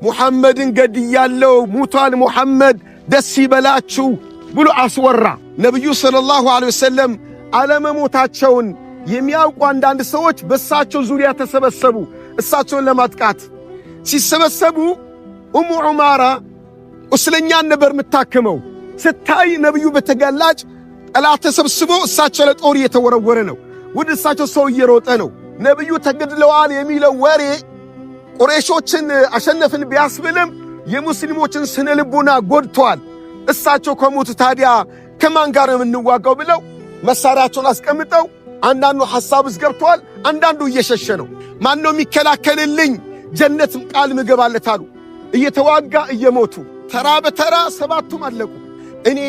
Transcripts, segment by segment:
ሙሐመድን ገድያለው፣ ሙቷል ሙሐመድ፣ ደስ ይበላችሁ ብሎ አስወራ። ነቢዩ ሰለላሁ ዐለይሂ ወሰለም አለመሞታቸውን የሚያውቁ አንዳንድ ሰዎች በእሳቸው ዙሪያ ተሰበሰቡ። እሳቸውን ለማጥቃት ሲሰበሰቡ ኡሙ ዑማራ ቁስለኛን ነበር የምታክመው። ስታይ ነቢዩ በተጋላጭ ጠላት ተሰብስቦ እሳቸው ላይ ጦር እየተወረወረ ነው። ወደ እሳቸው ሰው እየሮጠ ነው። ነቢዩ ተገድለዋል የሚለው ወሬ ቁረይሾችን አሸነፍን ቢያስብልም የሙስሊሞችን ስነ ልቦና ጎድቷል። እሳቸው ከሞቱ ታዲያ ከማን ጋር ነው የምንዋጋው ብለው መሳሪያቸውን አስቀምጠው አንዳንዱ ሐሳብ ውስጥ ገብተዋል። አንዳንዱ እየሸሸ ነው። ማን ነው የሚከላከልልኝ? ጀነትም ቃል ምገባለት አሉ። እየተዋጋ እየሞቱ ተራ በተራ ሰባቱም አለቁ። እኔ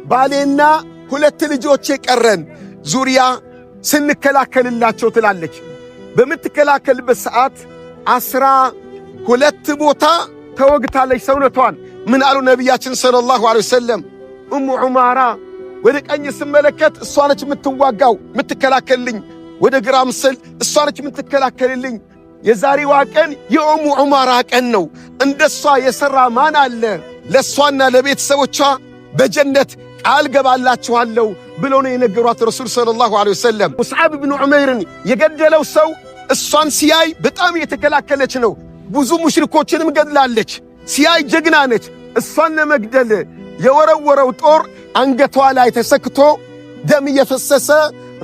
ባሌና ሁለት ልጆቼ ቀረን ዙሪያ ስንከላከልላቸው ትላለች። በምትከላከልበት ሰዓት 12 ቦታ ተወግታለች ሰውነቷን። ምን አሉ ነቢያችን ሰለላሁ ዐለይሂ ወሰለም? ኡሙ ዑማራ ወደ ቀኝ ስመለከት እሷ ነች የምትዋጋው የምትከላከልልኝ፣ ወደ ግራም ስል እሷ ነች የምትከላከልልኝ። የዛሬዋ ቀን የኡሙ ዑማራ ቀን ነው። እንደሷ የሠራ ማን አለ? ለእሷና ለቤተሰቦቿ በጀነት ቃል ገባላችኋለሁ ብለው ነው የነገሯት ረሱል ሰለላሁ ዐለይሂ ወሰለም። ሙስዓብ ብን ዑመይርን የገደለው ሰው እሷን ሲያይ በጣም የተከላከለች ነው። ብዙ ሙሽሪኮችንም ገድላለች። ሲያይ ጀግና ነች። እሷን ለመግደል የወረወረው ጦር አንገቷ ላይ ተሰክቶ ደም እየፈሰሰ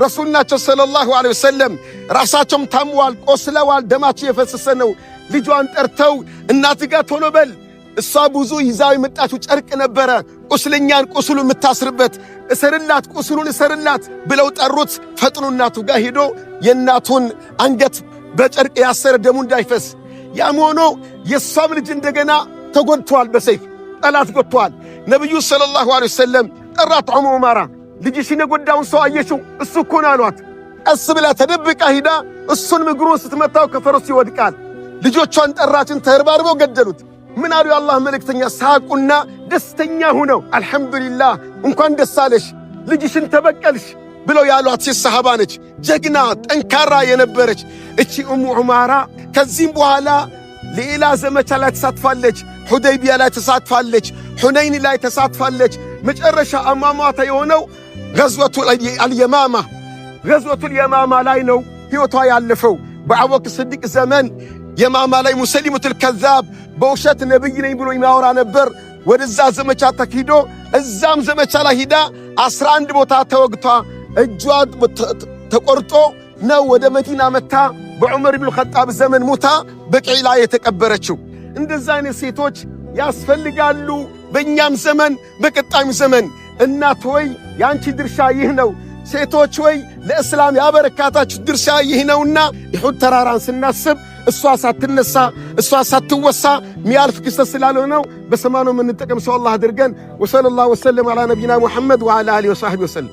ረሱል ናቸው ሰለላሁ ዐለይሂ ወሰለም። ራሳቸውም ታመዋል፣ ቆስለዋል፣ ደማቸው የፈሰሰ ነው። ልጇን ጠርተው እናት ጋር ቶሎ በል፣ እሷ ብዙ ይዛው የመጣችው ጨርቅ ነበረ፣ ቁስለኛን ቁስሉ የምታስርበት፣ እሰርላት፣ ቁስሉን እሰርላት ብለው ጠሩት። ፈጥኖ እናቱ ጋር ሄዶ የእናቱን አንገት በጨርቅ ያሰረ ደሙ እንዳይፈስ። ያም ሆኖ የእሷም ልጅ እንደገና ተጎድተዋል፣ በሰይፍ ጠላት ጎድተዋል። ነቢዩ ሰለላሁ ዐለይሂ ወሰለም ጠራት ኡሙ ዑማራ፣ ልጅሽን የጎዳውን ሰው አየሽው? እሱ እኮ ነው አሏት። ቀስ ብላ ተደብቃ ሂዳ እሱን እግሩን ስትመታው ከፈረሱ ይወድቃል። ልጆቿን ጠራችን፣ ተረባርበው ገደሉት። ምን አሉ የአላህ መልእክተኛ? ሳቁና ደስተኛ ሁነው አልሐምዱሊላህ እንኳን ደስ አለሽ ልጅሽን ተበቀልሽ ብለው ያሏት ሴት ሰሃባ ነች። ጀግና ጠንካራ የነበረች እቺ ኡሙ ዑማራ ከዚህም በኋላ ሌላ ዘመቻ ላይ ተሳትፋለች። ሁደይቢያ ላይ ተሳትፋለች። ሑነይን ላይ ተሳትፋለች። መጨረሻ አሟሟታ የሆነው ገዝወቱ አልየማማ ገዝወቱል የማማ ላይ ነው ሕይወቷ ያለፈው። በአቡበክር ስዲቅ ዘመን የማማ ላይ ሙሰሊሙቱል ከዛብ በውሸት ነብይ ነኝ ብሎ የሚያወራ ነበር። ወደዛ ዘመቻ ተኪዶ እዛም ዘመቻ ላይ ሂዳ 11 ቦታ ተወግቷ እጇ ተቆርጦ ነው ወደ መዲና መታ በዑመር ብን ኸጣብ ዘመን ሙታ በቂዕ ላይ የተቀበረችው። እንደዛ አይነት ሴቶች ያስፈልጋሉ በእኛም ዘመን በቀጣዩ ዘመን። እናት ሆይ የአንቺ ድርሻ ይህ ነው። ሴቶች ሆይ ለእስላም ያበረካታችሁ ድርሻ ይህ ነውና ኢሑድ ተራራን ስናስብ እሷ ሳትነሳ እሷ ሳትወሳ ሚያልፍ ክስተት ስላልሆነው በሰማነው የምንጠቀም ሰው አላህ አድርገን። ወሰለላሁ ወሰለም ዐላ ነቢይና ሙሐመድ ወዐላ አሊሂ ወሰሕቢሂ ወሰለም።